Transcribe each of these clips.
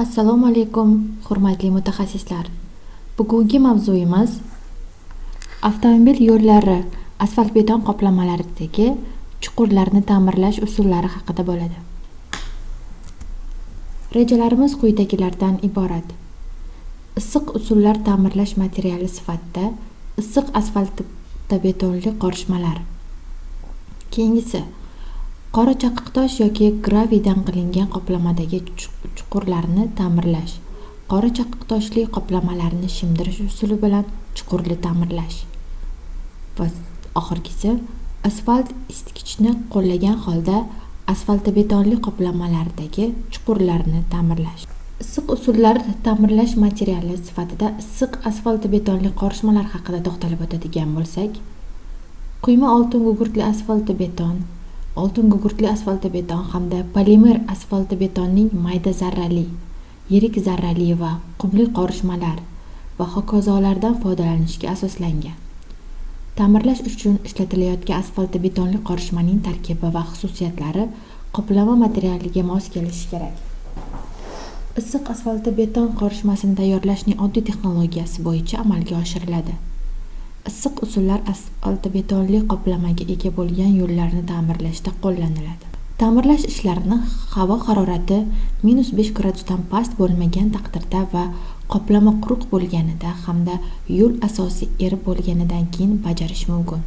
Assalomu alaykum, hurmatli mutaxassislar. Bugungi mavzuyimiz avtomobil yo'llari asfalt-beton qoplamalaridagi chuqurlarni ta'mirlash usullari haqida bo'ladi. Rejalarimiz quyidagilardan iborat. Issiq usullar ta'mirlash materiali sifatida issiq asfalt-betonli qorishmalar. Keyingisi qora chaqiqtosh yoki graviydan qilingan qoplamadagi chuqurlarni ta'mirlash. Qora chaqiqtoshli qoplamalarni shimdirish usuli bilan chuqurli ta'mirlash. Va oxirgisi asfalt isitgichni qo'llagan holda asfaltbetonli qoplamalardagi chuqurlarni ta'mirlash. Issiq usullar ta'mirlash materiali sifatida issiq asfaltbetonli qorishmalar haqida to'xtalib o'tadigan bo'lsak, quyma oltin gugurtli asfaltbeton, oltin gugurtli asfaltbeton hamda polimer asfaltbetonning mayda zarrali, yirik zarrali va qumli qorishmalar va hokazolardan foydalanishga asoslangan. Ta'mirlash uchun ishlatilayotgan asfaltbetonli qorishmaning tarkibi va xususiyatlari qoplama materialiga mos kelishi kerak. Issiq asfaltbeton qorishmasini tayyorlashning oddiy texnologiyasi bo'yicha amalga oshiriladi. Issiq usullar asfaltbetonli qoplamaga ega bo'lgan yo'llarni ta'mirlashda qo'llaniladi. Ta'mirlash ishlarini havo harorati -5 gradusdan past bo'lmagan taqdirda va qoplama quruq bo'lganida hamda yo'l asosi erib bo'lganidan keyin bajarish mumkin.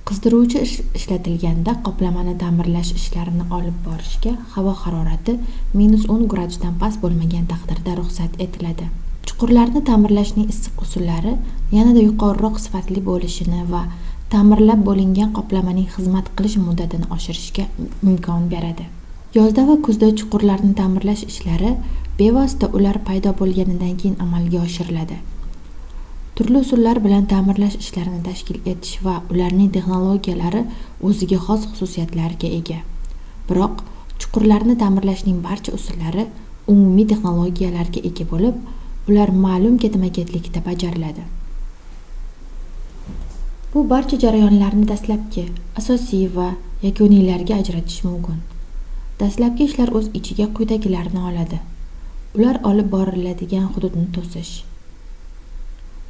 Qizdiruvchi ishlatilganda qoplamani ta'mirlash ishlarini olib borishga havo harorati -10 gradusdan past bo'lmagan taqdirda ruxsat etiladi. Chuqurlarni ta'mirlashning issiq usullari yanada yuqoriroq sifatli bo'lishini va ta'mirlab bo'lingan qoplamaning xizmat qilish muddatini oshirishga imkon beradi. Yozda va kuzda chuqurlarni ta'mirlash ishlari bevosita ular paydo bo'lganidan keyin amalga oshiriladi. Turli usullar bilan ta'mirlash ishlarini tashkil etish va ularning texnologiyalari o'ziga xos xususiyatlarga ega. Biroq chuqurlarni ta'mirlashning barcha usullari umumiy texnologiyalarga ega bo'lib, ular ma'lum ketma-ketlikda bajariladi. Bu barcha jarayonlarni dastlabki, asosiy va yakuniylarga ajratish mumkin. Dastlabki ishlar o'z ichiga quyidagilarni oladi. Ular olib boriladigan hududni to'sish,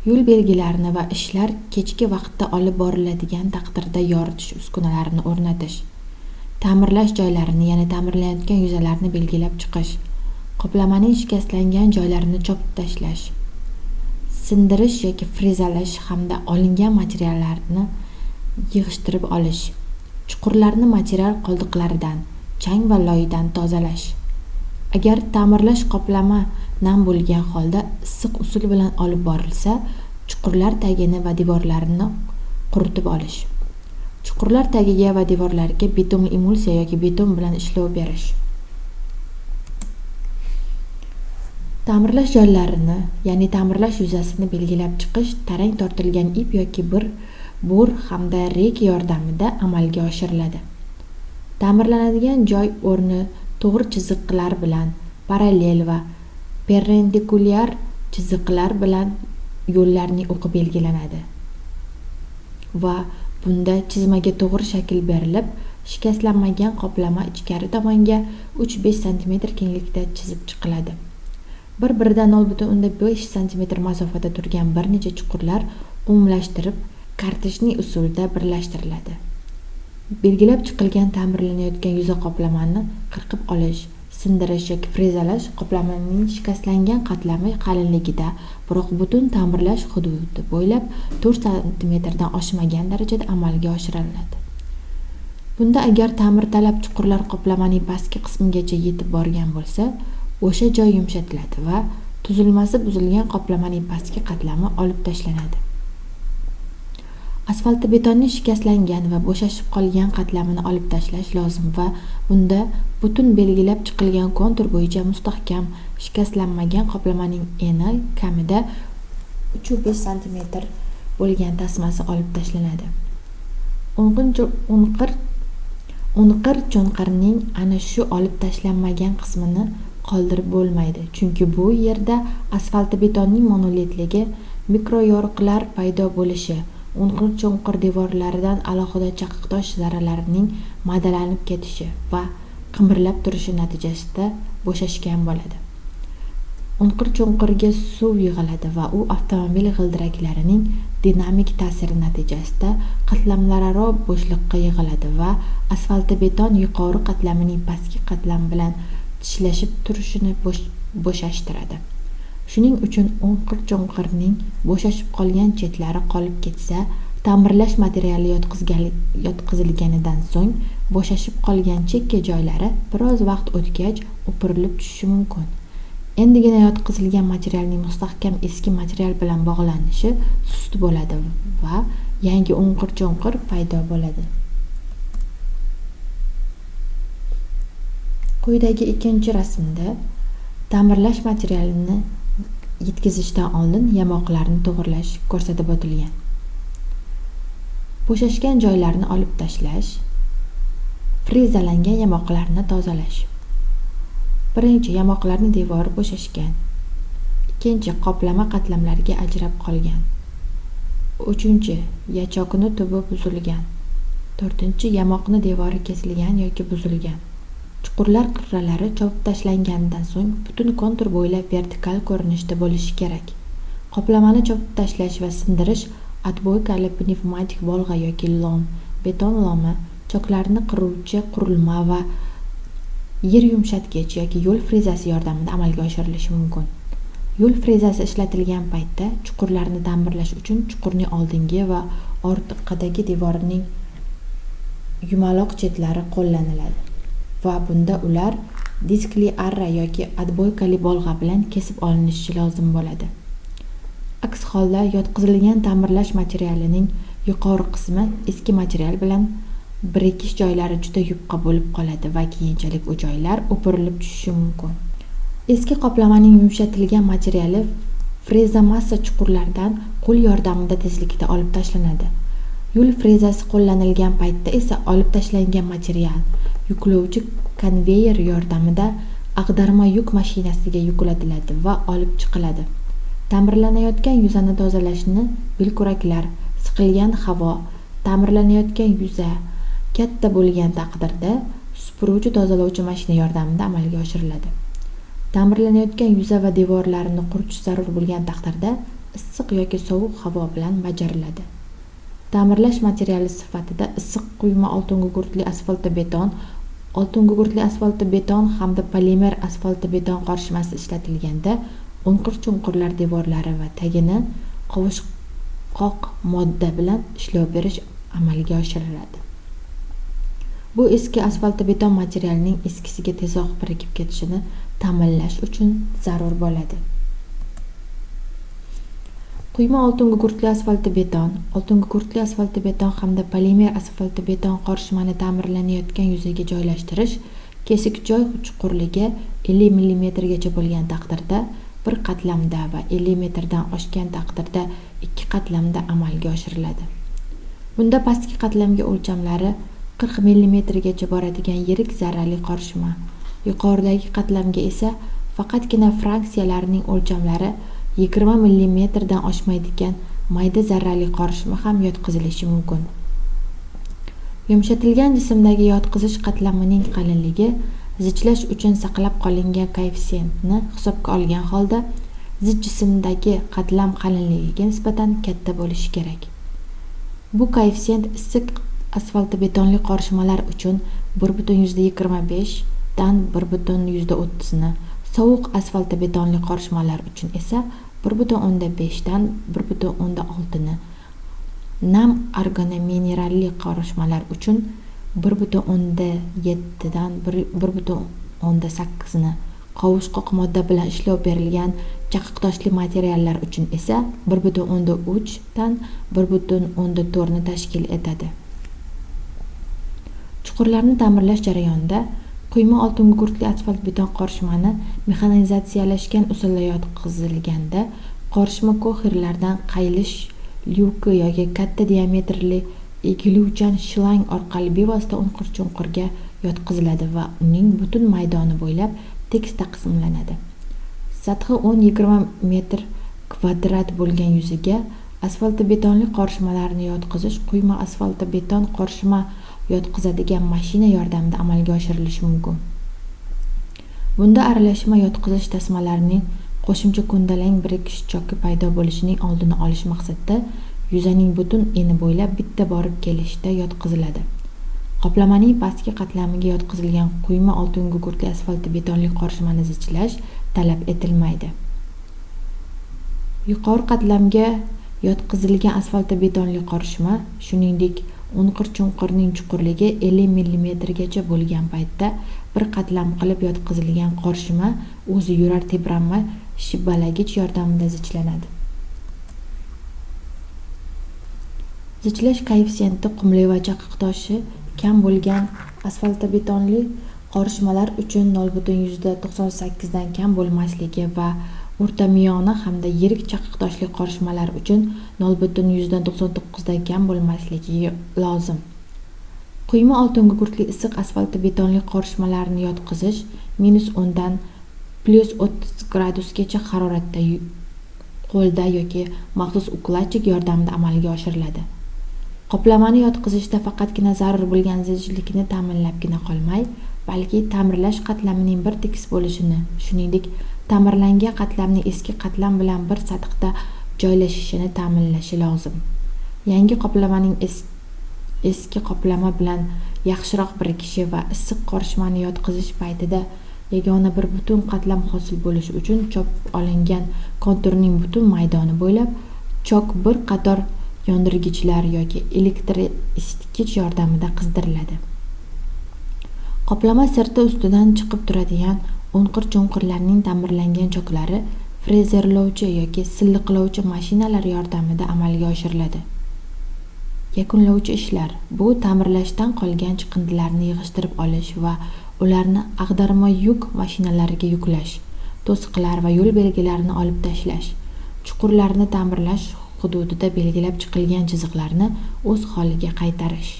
yo'l belgilarini va ishlar kechki vaqtda olib boriladigan taqdirda yoritish uskunalarini o'rnatish, ta'mirlash joylarini, ya'ni ta'mirlanayotgan yuzalarni belgilab chiqish, qoplamaning shikastlangan joylarini chopib tashlash, sindirish yoki frezalash hamda olingan materiallarni yig'ishtirib olish, chuqurlarni material qoldiqlaridan, chang va loydan tozalash. Agar ta'mirlash qoplama nam bo'lgan holda issiq usul bilan olib borilsa, chuqurlar tagini va devorlarini quritib olish. Chuqurlar tagiga va devorlarga beton emulsiya yoki beton bilan ishlov berish. Ta'mirlash joylarini, ya'ni ta'mirlash yuzasini belgilab chiqish tarang tortilgan ip yoki bir bo'r hamda reyka yordamida amalga oshiriladi. Ta'mirlanadigan joy o'rni to'g'ri chiziqlar bilan, parallel va perpendikulyar chiziqlar bilan yo'llarning o'qi belgilanadi va bunda chizmaga to'g'ri shakl berilib, shikastlanmagan qoplama ichkari tomonga 3-5 sm kenglikda chizib chiqiladi. Bir-biridan 0,5 sm masofada turgan bir necha chuqurlar umumlashtirib, kartishli usulda birlashtiriladi. Belgilab chiqilgan ta'mirlanayotgan yuza qoplamani qirqib olish, sindirish yoki frezalash qoplamaning shikastlangan qatlami qalinligida, biroq butun ta'mirlash hududi bo'ylab 4 sm dan oshmagan darajada amalga oshiriladi. Bunda agar ta'mirtalab chuqurlar qoplamaning pastki qismigacha yetib borgan bo'lsa, o'sha joy yumshatiladi va tuzilmasi buzilgan qoplamaning pastki qatlami olib tashlanadi. Asfaltbetonning shikastlangan va bo'shashib qolgan qatlamini olib tashlash lozim va bunda butun belgilab chiqilgan kontur bo'yicha mustahkam shikastlanmagan qoplamaning eni kamida 3,5 sm bo'lgan tasmasi olib tashlanadi. O'nqir cho'nqirning ana shu olib tashlanmagan qismini qoldirib bo'lmaydi, chunki bu yerda asfaltbetonning monolitligi, mikroyoriqlar paydo bo'lishi, o'nqir-cho'nqir devorlaridan alohida chaqiqtosh zarralarining madalanib ketishi va qimirlab turishi natijasida bo'shashgan bo'ladi. O'nqir-cho'nqirga suv yig'iladi va u avtomobil g'ildiraklarining dinamik ta'siri natijasida qatlamlararo bo'shliqqa yig'iladi va asfaltbeton yuqori qatlamining pastki qatlam bilan tishlashib turishini bo'shashtiradi. Shuning uchun o'nqir-cho'nqirning bo'shashib qolgan chetlari qolib ketsa, ta'mirlash materiali yotqizilganidan so'ng bo'shashib qolgan chekka joylari biroz vaqt o'tgach o'pirilib tushishi mumkin. Endigina yotqizilgan materialning mustahkam eski material bilan bog'lanishi sust bo'ladi va yangi o'nqir-cho'nqir paydo bo'ladi. Quyidagi ikkinchi rasmda ta'mirlash materialini yetkazishdan oldin yamoqlarni to'g'rilash ko'rsatib o'tilgan. Bo'shashgan joylarni olib tashlash, frezalangan yamoqlarni tozalash. Birinchi, yamoqlarni devori bo'shashgan. Ikkinchi, qoplama qatlamlarga ajrab qolgan. Uchinchi, yachokni tubi buzilgan. To'rtinchi, yamoqni devori kesilgan yoki buzilgan. Chuqurlar qirralari chopib tashlanganidan so'ng butun kontur bo'ylab vertikal ko'rinishda bo'lishi kerak. Qoplamani chopib tashlash va sindirish otboykali pnevmatik bolg'a yoki lom, beton lomi, choklarni qiruvchi qurilma va yer yumshatgich yoki yo'l frezasi yordamida amalga oshirilishi mumkin. Yo'l frezasi ishlatilgan paytda chuqurlarni ta'mirlash uchun chuqurning oldingi va orqadagi devorining yumaloq chetlari qo'llaniladi va bunda ular diskli arra yoki otboykali bolg'a bilan kesib olinishi lozim bo'ladi. Aks holda yotqizilgan ta'mirlash materialining yuqori qismi eski material bilan birikish joylari juda yupqa bo'lib qoladi va keyinchalik u joylar o'pirilib tushishi mumkin. Eski qoplamaning yumshatilgan materiali freza massa chuqurlardan qo'l yordamida tezlikda olib tashlanadi. Yo'l frezasi qo'llanilgan paytda esa olib tashlangan material yuklovchi konveyer yordamida ag'darma yuk mashinasiga yuklatiladi va olib chiqiladi. Ta'mirlanayotgan yuzani tozalashni belkuraklar, siqilgan havo, ta'mirlanayotgan yuza katta bo'lgan taqdirda supuruvchi tozalovchi mashina yordamida amalga oshiriladi. Ta'mirlanayotgan yuza va devorlarini quritish zarur bo'lgan taqdirda issiq yoki sovuq havo bilan bajariladi. Ta'mirlash materiali sifatida issiq quyma oltingugurtli asfaltbeton, oltingugurtli asfaltbeton hamda polimer asfaltbeton qorishmasi ishlatilganda o'nqir-cho'nqirlar devorlari va tagini qovushqoq modda bilan ishlov berish amalga oshiriladi. Bu eski asfaltbeton materialining eskisiga tezroq birikib ketishini ta'minlash uchun zarur bo'ladi. Quyma oltingugurtli asfaltbeton, oltingugurtli asfaltbeton hamda polimer asfaltbeton qorishmani ta'mirlanayotgan yuzaga joylashtirish kesik joy chuqurligi 50 mm gacha bo'lgan taqdirda bir qatlamda va 50 metrdan oshgan taqdirda ikki qatlamda amalga oshiriladi. Bunda pastki qatlamga o'lchamlari 40 mm gacha boradigan yirik zarrali qorishma, yuqoridagi qatlamga esa faqatgina fraksiyalarning o'lchamlari 20 mm dan oshmaydigan mayda zarrali qorishma ham yotqizilishi mumkin. Yumshatilgan jismdagi yotqizish qatlamining qalinligi zichlash uchun saqlab qolingan koeffitsiyentni hisobga olgan holda zich jismdagi qatlam qalinligiga nisbatan katta bo'lishi kerak. Bu koeffitsient issiq asfaltbetonli qorishmalar uchun 1,25 dan 1,30 ni, sovuq asfaltbetonli qorishmalar uchun esa 1,5 dan 1,6 ni, nam organomineralli qorishmalar uchun 1,7 dan 1,8 ni, qovushqoq modda bilan ishlov berilgan chaqiqtoshli materiallar uchun esa 1,3 dan 1,4 ni tashkil etadi. Chuqurlarni ta'mirlash jarayonida quyma oltingugurtli asfaltbeton qorishmani mexanizatsiyalashgan usulda yotqizilganda qorishma koxerlardan qayilish lyuki yoki katta diametrli egiluvchan shlang orqali bevosita o'nqir-cho'nqirga yotqiziladi va uning butun maydoni bo'ylab tekis taqsimlanadi. Sathi 10-20 metr kvadrat bo'lgan yuzaga asfaltbetonli qorishmalarni yotqizish quyma asfaltbeton qorishma yotqizadigan mashina yordamida amalga oshirilishi mumkin. Bunda aralashma yotqizish tasmalarining Qo'shimcha ko'ndalang birikish choki paydo bo'lishining oldini olish maqsadida yuzaning butun eni bo'ylab bitta borib kelishda yotqiziladi. Qoplamaning pastki qatlamiga yotqizilgan quyma oltingugurtli asfaltbetonli qorishmani zichlash talab etilmaydi. Yuqori qatlamga yotqizilgan asfaltbetonli qorishma, shuningdek, o'nqir-chunqirning chuqurligi 50 millimetrgacha bo'lgan paytda bir qatlam qilib yotqizilgan qorishma o'zi yurar tebranma shibbalagich yordamida zichlanadi. Zichlash koeffitsiyenti qumli va chaqiqtoshi kam bo'lgan asfaltbetonli qorishmalar uchun 0,98 dan kam bo'lmasligi va o'rtamiyona hamda yirik chaqiqtoshli qorishmalar uchun 0,99 dan kam bo'lmasligi lozim. Quyma oltingugurtli issiq asfaltbetonli qorishmalarni yotqizish -10 dan +30 gradusgacha haroratda qo'lda yoki maxsus ukladchik yordamida amalga oshiriladi. Qoplamani yotqizishda faqatgina zarur bo'lgan zichlikni ta'minlabgina qolmay, balki ta'mirlash qatlamining bir tekis bo'lishini, shuningdek, ta'mirlangan qatlamning eski qatlam bilan bir sathda joylashishini ta'minlashi lozim. Yangi qoplamaning eski qoplama bilan yaxshiroq birikishi va issiq qorishmani yotqizish paytida yagona bir butun qatlam hosil bo'lishi uchun chopib olingan konturning butun maydoni bo'ylab chok bir qator yondirgichlar yoki elektr isitgich yordamida qizdiriladi. Qoplama sirti ustidan chiqib turadigan o'nqir-cho'nqirlarning ta'mirlangan choklari frezerlovchi yoki silliqlovchi mashinalar yordamida amalga oshiriladi. Yakunlovchi ishlar bu ta'mirlashdan qolgan chiqindilarni yig'ishtirib olish va ularni ag'darma yuk mashinalariga yuklash, to'siqlar va yo'l belgilarini olib tashlash, chuqurlarni ta'mirlash hududida belgilab chiqilgan chiziqlarni o'z holiga qaytarish.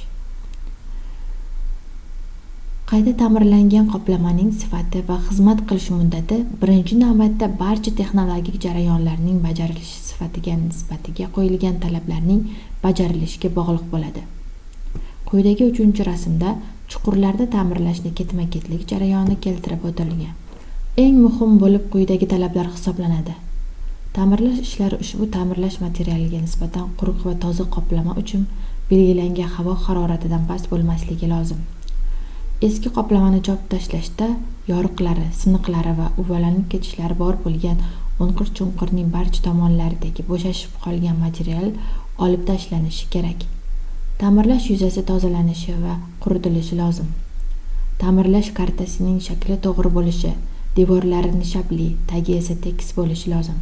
Qayta ta'mirlangan qoplamaning sifati va xizmat qilish muddati birinchi navbatda barcha texnologik jarayonlarning bajarilishi sifatiga nisbatiga qo'yilgan talablarning bajarilishiga bog'liq bo'ladi. Quyidagi 3-rasmda chuqurlarda ta'mirlashni ketma-ketlik jarayoni keltirib o'tilgan. Eng muhim bo'lib quyidagi talablar hisoblanadi. Ta'mirlash ishlari ushbu ta'mirlash materialiga nisbatan quruq va toza qoplama uchun belgilangan havo haroratidan past bo'lmasligi lozim. Eski qoplamani chopib tashlashda yoriqlari, siniqlari va uvalanib ketishlari bor bo'lgan o'nqir-chunqirning barcha tomonlaridagi bo'shashib qolgan material olib tashlanishi kerak. Ta'mirlash yuzasi tozalanishi va quritilishi lozim. Ta'mirlash kartasining shakli to'g'ri bo'lishi, devorlari nishabli, tagi esa tekis bo'lishi lozim.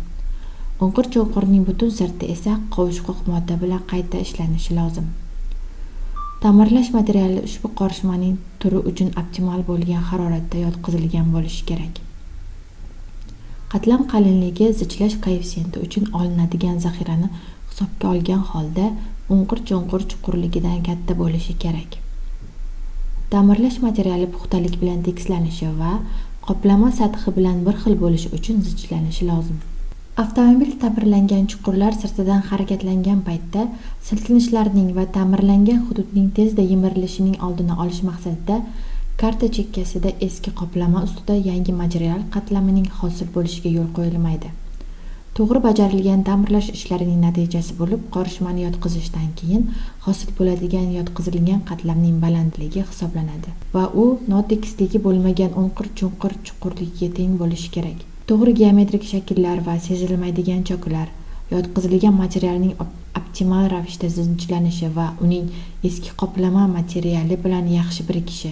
O'nqir-chunqirning butun sirti esa qovushqoq modda bilan qayta ishlanishi lozim. Ta'mirlash materiali ushbu qorishmaning turi uchun optimal bo'lgan haroratda yotqizilgan bo'lishi kerak. Qatlam qalinligi zichlash koeffitsiyenti uchun olinadigan zaxirani hisobga olgan holda o'nqir-cho'nqir chuqurligidan katta bo'lishi kerak. Ta'mirlash materiali puxtalik bilan tekislanishi va qoplama sathi bilan bir xil bo'lishi uchun zichlanishi lozim. Avtomobil ta'mirlangan chuqurlar sirtidan harakatlangan paytda silkinishlarning va ta'mirlangan hududning tezda yemirilishining oldini olish maqsadida karta chekkasida eski qoplama ustida yangi material qatlamining hosil bo'lishiga yo'l qo'yilmaydi. To'g'ri bajarilgan ta'mirlash ishlarining natijasi bo'lib qorishmani yotqizishdan keyin hosil bo'ladigan yotqizilgan qatlamning balandligi hisoblanadi va u notekisligi bo'lmagan o'nqir-chunqir chuqurligiga teng bo'lishi kerak. To'g'ri geometrik shakllar va sezilmaydigan choklar, yotqizilgan materialning optimal ravishda zinchlanishi va uning eski qoplama materiali bilan yaxshi birikishi,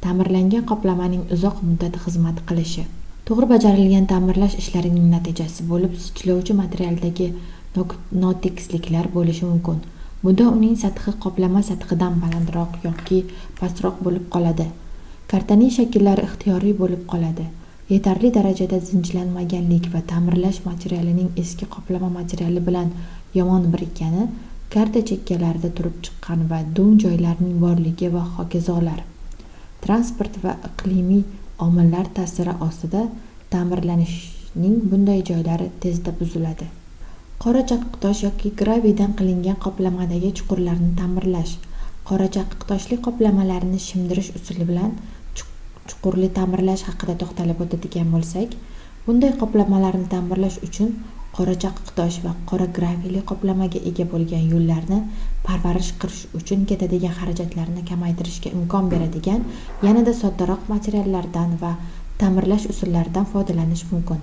ta'mirlangan qoplamaning uzoq muddat xizmat qilishi. To'g'ri bajarilgan ta'mirlash ishlarining natijasi bo'lib zichlovchi materialdagi notekisliklar bo'lishi mumkin. Bunda uning sathi qoplama sathidan balandroq yoki pastroq bo'lib qoladi. Kartaning shakllari ixtiyoriy bo'lib qoladi. Yetarli darajada zinchlanmaganlik va ta'mirlash materialining eski qoplama materiali bilan yomon birikkani, karta chekkalarida turib chiqqan va do'ng joylarning borligi va hokazolar. Transport va iqlimiy omillar ta'siri ostida ta'mirlanishning bunday joylari tezda buziladi. Qora chaqiqtosh yoki graviydan qilingan qoplamadagi chuqurlarni ta'mirlash, qora chaqiqtoshli qoplamalarni shimdirish usuli bilan chuqurli ta'mirlash haqida to'xtalib o'tadigan bo'lsak, Bunday qoplamalarni ta'mirlash uchun qora chaqiqtosh va qora grafili qoplamaga ega bo'lgan yo'llarni parvarish qilish uchun ketadigan xarajatlarni kamaytirishga imkon beradigan yanada soddaroq materiallardan va ta'mirlash usullaridan foydalanish mumkin.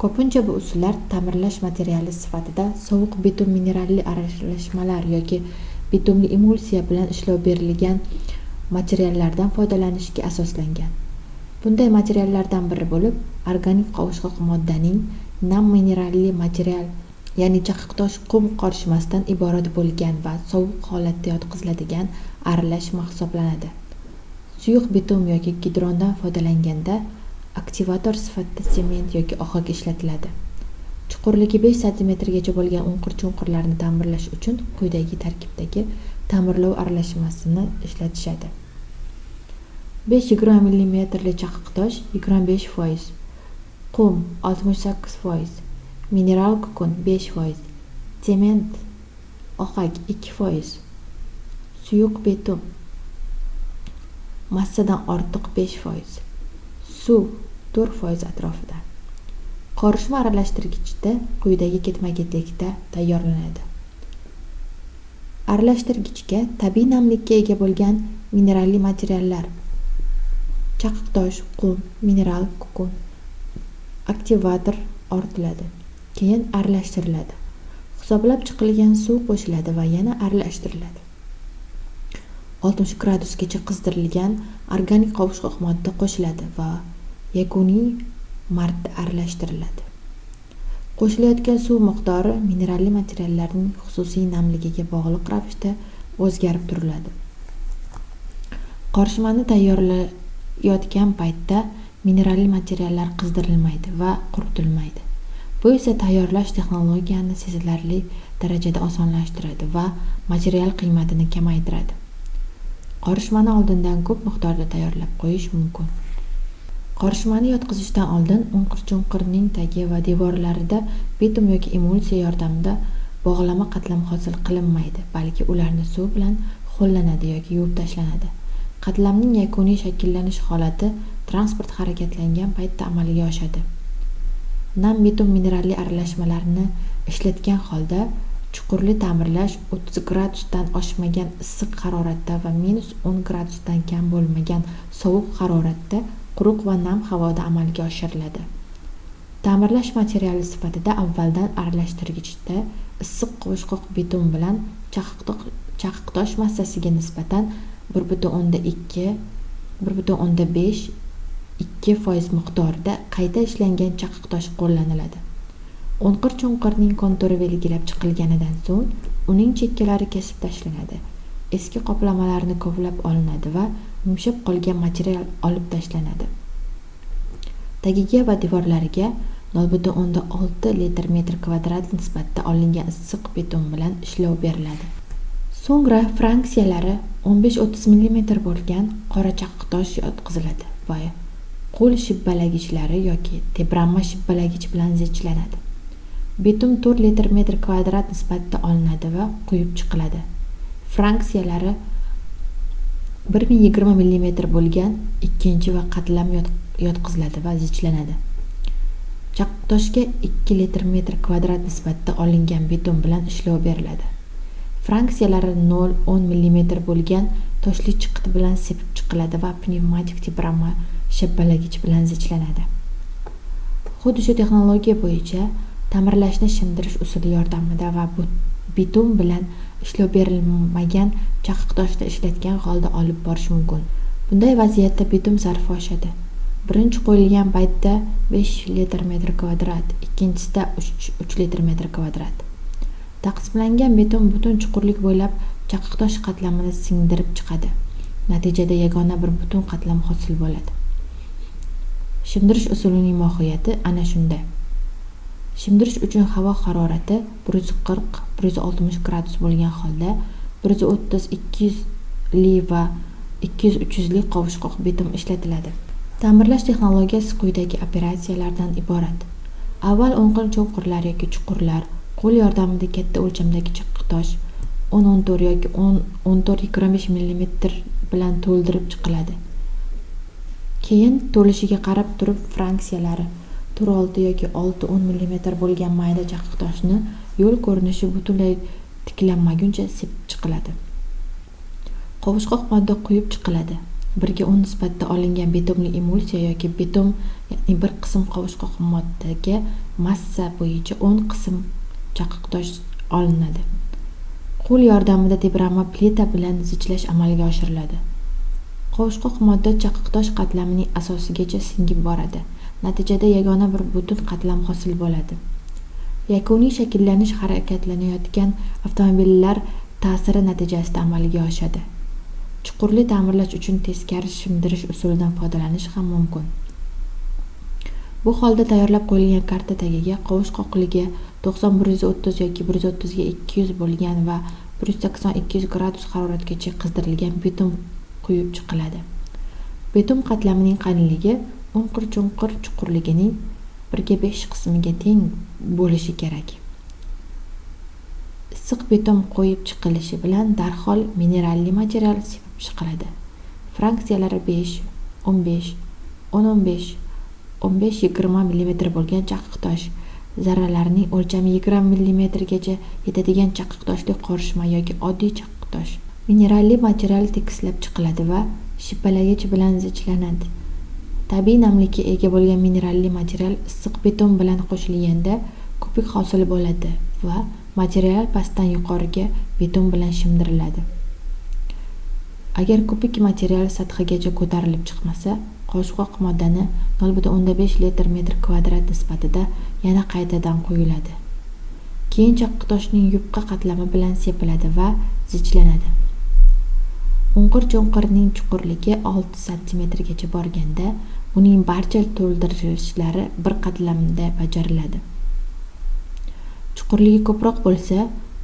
Ko'pincha bu usullar ta'mirlash materiali sifatida sovuq betum mineralli aralashmalar yoki betumli emulsiya bilan ishlov berilgan materiallardan foydalanishga asoslangan. Bunday materiallardan biri bo'lib, organik qovushqoq moddaning nam mineralli material, ya'ni chaqiqtosh qum qorishmasidan iborat bo'lgan va sovuq holatda yotqiziladigan aralashma hisoblanadi. Suyuq betum yoki gidrondan foydalanganda aktivator sifatida sement yoki ohak ishlatiladi. Chuqurligi 5 santimetrgacha bo'lgan o'nqir-chunqurlarni ta'mirlash uchun quyidagi tarkibdagi ta'mirlov aralashmasini ishlatishadi. 5-20 millimetrli chaqiqtosh 25%, qum 68%, mineral kukun 5%, sement ohak 2%, suyuq betum massadan ortiq 5%, suv 4% atrofida. Qorishma aralashtirgichda quyidagi ketma-ketlikda tayyorlanadi. Aralashtirgichga tabiiy namlikka ega bo'lgan mineralli materiallar: chaqiqtosh, qum, mineral kukun, aktivator ortiladi, keyin aralashtiriladi. Hisoblab chiqilgan suv qo'shiladi va yana aralashtiriladi. 60 gradusgacha qizdirilgan organik qovushqoq modda qo'shiladi va yakuniy marta aralashtiriladi. Qo'shilayotgan suv miqdori mineralli materiallarning xususiy namligiga bog'liq ravishda o'zgarib turiladi. Qorishmani tayyorlayotgan paytda mineralli materiallar qizdirilmaydi va quritilmaydi. Bu esa tayyorlash texnologiyani sezilarli darajada osonlashtiradi va material qiymatini kamaytiradi. Qorishmani oldindan ko'p miqdorda tayyorlab qo'yish mumkin. Qorishmani yotqizishdan oldin o'nqir-chunqirning tagi va devorlarida betum yoki emulsiya yordamida bog'lama qatlam hosil qilinmaydi, balki ularni suv bilan ho'llanadi yoki yuvib tashlanadi. Qatlamning yakuniy shakllanish holati transport harakatlangan paytda amalga oshadi. Nam betum mineralli aralashmalarni ishlatgan holda chuqurli ta'mirlash 30 gradusdan oshmagan issiq haroratda va -10 gradusdan kam bo'lmagan sovuq haroratda quruq va nam havoda amalga oshiriladi. Ta'mirlash materiali sifatida avvaldan aralashtirgichda issiq qovushqoq beton bilan chaqiqtosh massasiga nisbatan 1,2, 1,5, 2% miqdorida qayta ishlangan chaqiqtosh qo'llaniladi. O'nqir-chunqirning konturi belgilab chiqilganidan so'ng uning chekkalari kesib tashlanadi. Eski qoplamalarni kovlab olinadi va yumshab qolgan material olib tashlanadi. Tagiga va devorlariga 0,6 litr metr kvadrat nisbatda olingan issiq beton bilan ishlov beriladi. So'ngra fraksiyalari 15-30 mm bo'lgan qora chaqiqtosh yotqiziladi va qo'l shibbalagichlari yoki tebranma shibbalagich bilan zichlanadi. Beton 4 litr metr kvadrat nisbatda olinadi va quyib chiqiladi. Fraksiyalari 1020 mm bo'lgan ikkinchi va qatlam yotqiziladi va zichlanadi. Chaqiqtoshga 2 litr metr kvadrat nisbatda olingan beton bilan ishlov beriladi. Fraksiyalari 0,10 mm bo'lgan toshli chiqit bilan sepib chiqiladi va pnevmatik tebranma shabbalagich bilan zichlanadi. Xuddi shu texnologiya bo'yicha ta'mirlashni shimdirish usuli yordamida va beton bilan ishlov berilmagan chaqiqtoshni ishlatgan holda olib borish mumkin. Bunday vaziyatda beton sarfi oshadi. Birinchi qo'yilgan paytda 5 litr metr kvadrat, ikkinchisida 3 litr metr kvadrat. Taqsimlangan beton butun chuqurlik bo'ylab chaqiqtosh qatlamini singdirib chiqadi. Natijada yagona bir butun qatlam hosil bo'ladi. Shimdirish usulining mohiyati ana shunda. Shimdirish uchun havo harorati 140-160 gradus bo'lgan holda 130-200 li va 200-300 li qovushqoq beton ishlatiladi. Ta'mirlash texnologiyasi quyidagi operatsiyalardan iborat. Avval o'nqir-chunqurlar yoki chuqurlar qo'l yordamida katta o'lchamdagi chaqiqtosh 10-14 yoki 10-14-25 mm bilan to'ldirib chiqiladi. Keyin to'lishiga qarab turib fraksiyalari 4-6 yoki 6-10 mm bo'lgan mayda chaqiqtoshni yo'l ko'rinishi butunlay tiklanmaguncha sepib chiqiladi. Qovushqoq modda quyib chiqiladi. 1:10 nisbatda olingan betonli emulsiya yoki beton, ya'ni bir qism qovushqoq moddaga massa bo'yicha 10 qism chaqiqtosh olinadi. Qo'l yordamida tebranma plita bilan zichlash amalga oshiriladi. Qovushqoq modda chaqiqtosh qatlamining asosigacha singib boradi. Natijada yagona bir butun qatlam hosil bo'ladi. Yakuniy shakllanish harakatlanayotgan avtomobillar ta'siri natijasida amalga oshadi. Chuqurli ta'mirlash uchun teskari shimdirish usulidan foydalanish ham mumkin. Bu holda tayyorlab qo'yilgan karta tagiga qovushqoqligi 90-130 yoki 130-200 bo'lgan va 180-200 gradus haroratgacha qizdirilgan beton quyib chiqiladi. Beton qatlamining qalinligi o'nqir-cho'nqir chuqurligining 1:5 qismiga teng bo'lishi kerak. Issiq beton qo'yib chiqilishi bilan darhol mineralli material sepib chiqiladi. Fraksiyalari 5, 15, 10-15, 15-20 mm bo'lgan chaqiqtosh, zarralarining o'lchami 20 mm gacha yetadigan chaqiqtoshli qorishma yoki oddiy chaqiqtosh. Mineralli material tekislab chiqiladi va shipalagich bilan zichlanadi. Tabiiy namlikka ega bo'lgan mineralli material issiq beton bilan qo'shilganda ko'pik hosil bo'ladi va material pastdan yuqoriga beton bilan shimdiriladi. Agar ko'pik material sathigacha ko'tarilib chiqmasa, qovushqoq moddani 0,5 litr metr kvadrat nisbatida yana qaytadan quyiladi. Keyin chaqiqtoshning yupqa qatlami bilan sepiladi va zichlanadi. O'nqir-cho'nqirning chuqurligi 6 santimetrgacha borganda, uning barcha to'ldirilishlari bir qatlamda bajariladi. Chuqurligi ko'proq bo'lsa,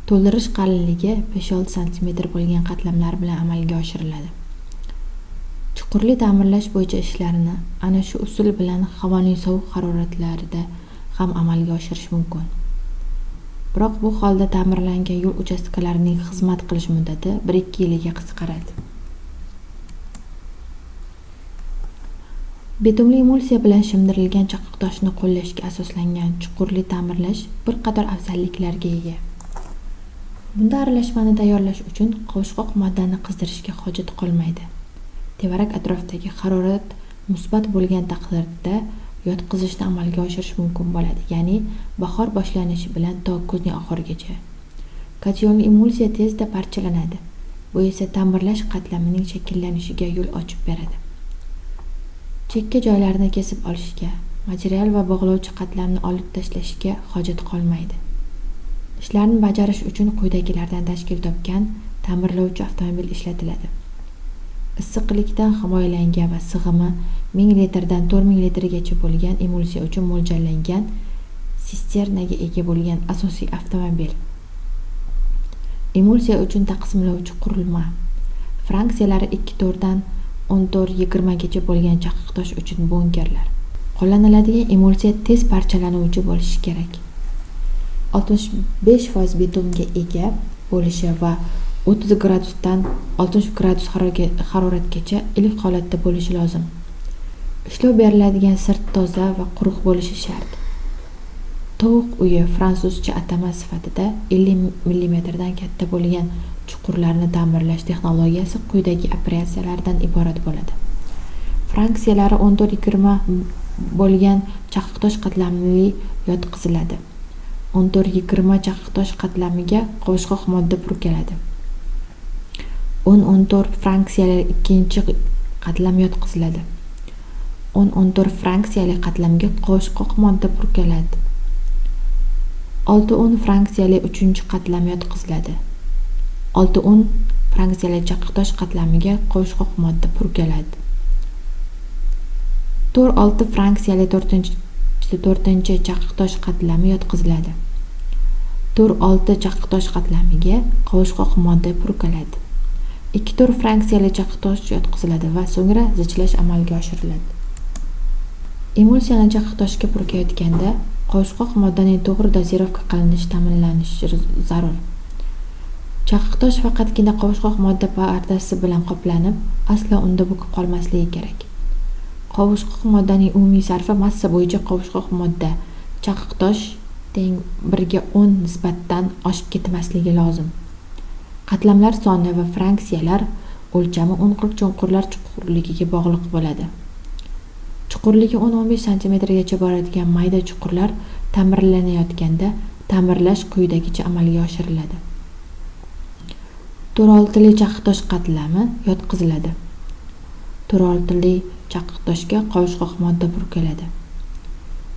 to'ldirish qalinligi 5-6 santimetr bo'lgan qatlamlar bilan amalga oshiriladi. Chuqurli ta'mirlash bo'yicha ishlarni ana shu usul bilan havoning sovuq haroratlarida ham amalga oshirish mumkin. Biroq bu holda ta'mirlangan yo'l uchastkalarining xizmat qilish muddati 1-2 yilga qisqaradi. Betonli emulsiya bilan shimdirilgan chaqiqtoshni qo'llashga asoslangan chuqurli ta'mirlash bir qator afzalliklarga ega. Bunda aralashmani tayyorlash uchun qovushqoq moddani qizdirishga hojat qolmaydi. Tevarak atrofdagi harorat musbat bo'lgan taqdirda yotqizishni amalga oshirish mumkin bo'ladi, ya'ni bahor boshlanishi bilan to kuzning oxirigacha. Kationli emulsiya tezda parchalanadi. Bu esa ta'mirlash qatlamining shakllanishiga yo'l ochib beradi. Chekka joylarni kesib olishga, material va bog'lovchi qatlamni olib tashlashga hojat qolmaydi. Ishlarni bajarish uchun quyidagilardan tashkil topgan ta'mirlovchi avtomobil ishlatiladi. Issiqlikdan himoyalangan va sig'imi 1000 litrdan 4000 litrgacha bo'lgan emulsiya uchun mo'ljallangan sisternaga ega bo'lgan asosiy avtomobil. Emulsiya uchun taqsimlovchi qurilma. Fraksiyalari 2-4 dan 14-20 gacha bo'lgan chaqiqtosh uchun bunkerlar. Qo'llaniladigan emulsiya tez parchalanuvchi bo'lishi kerak. 65% betonga ega bo'lishi va 30 gradusdan 60 gradus haroratgacha iliq holatda bo'lishi lozim. Ishlov beriladigan sirt toza va quruq bo'lishi shart. Tovuq uyi fransuzcha atama sifatida 50 mm dan katta bo'lgan chuqurlarni ta'mirlash texnologiyasi quyidagi operatsiyalardan iborat bo'ladi. Fraksiyalari 14-20 bo'lgan chaqiqtosh qatlamli yotqiziladi. 14-20 chaqiqtosh qatlamiga qovushqoq modda purkaladi. 10-14 fraksiyali ikkinchi qatlam yotqiziladi. 10-14 fraksiyali qatlamga qovushqoq modda purkaladi. 6-10 fraksiyali uchinchi qatlam yotqiziladi. 6-10 fraksiyali chaqiqtosh qatlamiga qovushqoq modda purkaladi. 4-6 fraksiyali to'rtinchi chaqiqtosh qatlami yotqiziladi. 4-6 chaqiqtosh qatlamiga qovushqoq modda purkaladi. 2-4 fraksiyali chaqiqtosh yotqiziladi va so'ngra zichlash amalga oshiriladi. Emulsiyani chaqiqtoshga purkayotganda qovushqoq moddaning to'g'ri dozirovka qilinishi ta'minlanishi zarur. Chaqiqtosh faqatgina qovushqoq modda pardasi bilan qoplanib, aslo unda bukib qolmasligi kerak. Qovushqoq moddaning umumiy sarfi massa bo'yicha qovushqoq modda chaqiqtosh teng 1 ga 10 nisbatdan oshib ketmasligi lozim. Qatlamlar soni va fraksiyalar o'lchami o'nqir-cho'nqirlar chuqurligiga bog'liq bo'ladi. Chuqurligi 10-15 santimetrgacha boradigan mayda chuqurlar ta'mirlanayotganda ta'mirlash quyidagicha amalga oshiriladi. To'roltili chaqiqtosh qatlami yotqiziladi. To'roltili chaqiqtoshga qovushqoq modda purkaladi.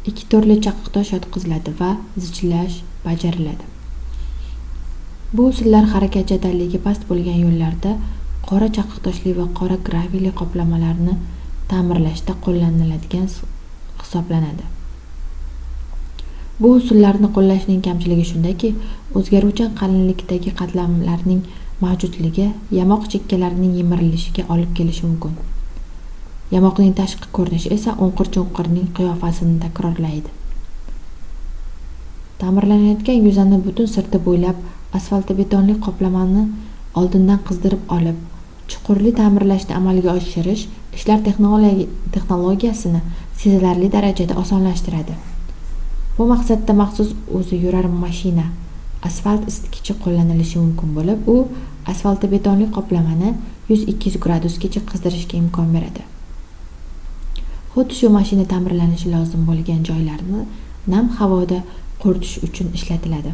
Ikki to'rli chaqiqtosh yotqiziladi va zichlash bajariladi. Bu usullar harakat jadalligi past bo'lgan yo'llarda qora chaqiqtoshli va qora graviyli qoplamalarni ta'mirlashda qo'llaniladigan hisoblanadi. Bu usullarni qo'llashning kamchiligi shundaki, o'zgaruvchan qalinlikdagi qatlamlarning mavjudligi yamoq chekkalarining yemirilishiga olib kelishi mumkin. Yamoqning tashqi ko'rinishi esa o'nqir-cho'nqirning qiyofasini takrorlaydi. Ta'mirlanayotgan yuzani butun sirti bo'ylab asfaltbetonli qoplamani oldindan qizdirib olib, chuqurli ta'mirlashni amalga oshirish ishlar texnologiyasini sezilarli darajada osonlashtiradi. Bu maqsadda maxsus o'zi yurar mashina, asfalt isitgichi qo'llanilishi mumkin bo'lib, u asfaltbetonli qoplamani 100-200 gradusgacha qizdirishga imkon beradi. Xuddi shu mashina ta'mirlanishi lozim bo'lgan joylarni nam havoda quritish uchun ishlatiladi.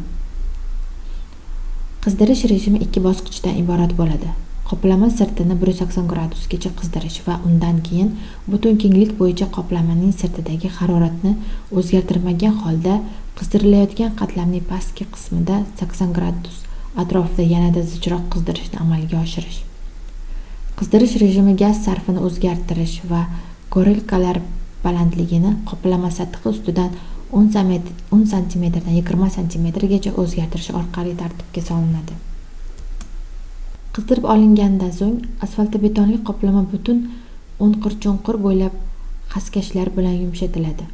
Qizdirish rejimi ikki bosqichdan iborat bo'ladi. Qoplama sirtini 180 gradusgacha qizdirish va undan keyin butun kenglik bo'yicha qoplamaning sirtidagi haroratni o'zgartirmagan holda qizdirilayotgan qatlamning pastki qismida 80 gradus atrofida yanada zichroq qizdirishni amalga oshirish. Qizdirish rejimi gaz sarfini o'zgartirish va gorelkalar balandligini qoplama sathi ustidan 10 santimetrdan 20 santimetrgacha o'zgartirish orqali tartibga solinadi. Qizdirib olingandan so'ng asfaltbetonli qoplama butun o'nqir-cho'nqir bo'ylab xaskashlar bilan yumshatiladi.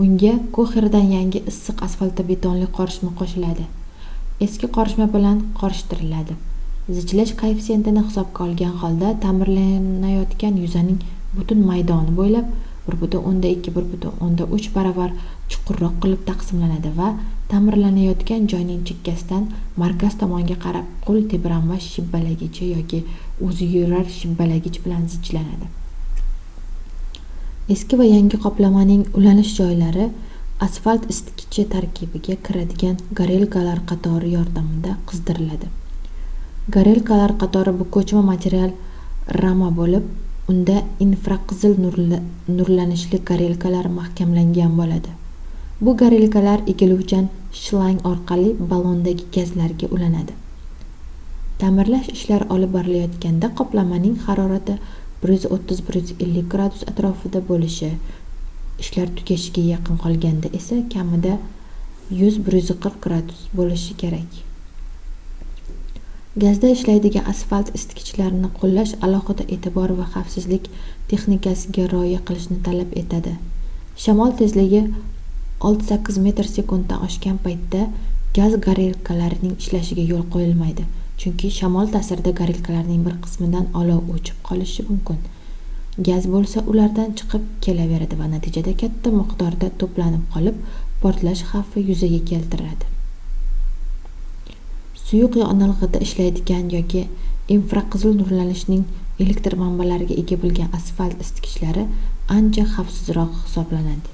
Unga koxerdan yangi issiq asfaltbetonli qorishma qo'shiladi. Eski qorishma bilan qorishtiriladi. Zichlash koeffitsiyentini hisobga olgan holda ta'mirlanayotgan yuzaning butun maydoni bo'ylab 1.2-1.3 baravar chuqurroq qilib taqsimlanadi va ta'mirlanayotgan joyning chekkasidan markaz tomonga qarab qo'l tebranmas shibbalagichi yoki o'zi yurar shibbalagich bilan zichlanadi. Eski va yangi qoplamaning ulanish joylari asfalt isitgichi tarkibiga kiradigan gorelkalar qatori yordamida qizdiriladi. Gorelkalar qatori bu ko'chma material rama bo'lib, unda infraqizil nurlanishli gorelkalar mahkamlangan bo'ladi. Bu gorelkalar egiluvchan shlang orqali ballondagi gazlarga ulanadi. Ta'mirlash ishlari olib borilayotganda qoplamaning harorati 130-150 gradus atrofida bo'lishi, ishlar tugashiga yaqin qolganda esa kamida 100-140 gradus bo'lishi kerak. Gazda ishlaydigan asfalt isitgichlarni qo'llash alohida e'tibor va xavfsizlik texnikasiga rioya qilishni talab etadi. Shamol tezligi 6-8 metr sekunddan oshgan paytda gaz gorelkalarining ishlashiga yo'l qo'yilmaydi, chunki shamol ta'sirida gorelkalarning bir qismidan olov o'chib qolishi mumkin. Gaz bo'lsa ulardan chiqib kelaveradi va natijada katta miqdorda to'planib qolib, portlash xavfi yuzaga keltiradi. Suyuq yonilg'ida ishlaydigan yoki infraqizil nurlanishning elektr manbalariga ega bo'lgan asfalt isitgichlari ancha xavfsizroq hisoblanadi.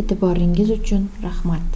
E'tiboringiz uchun rahmat.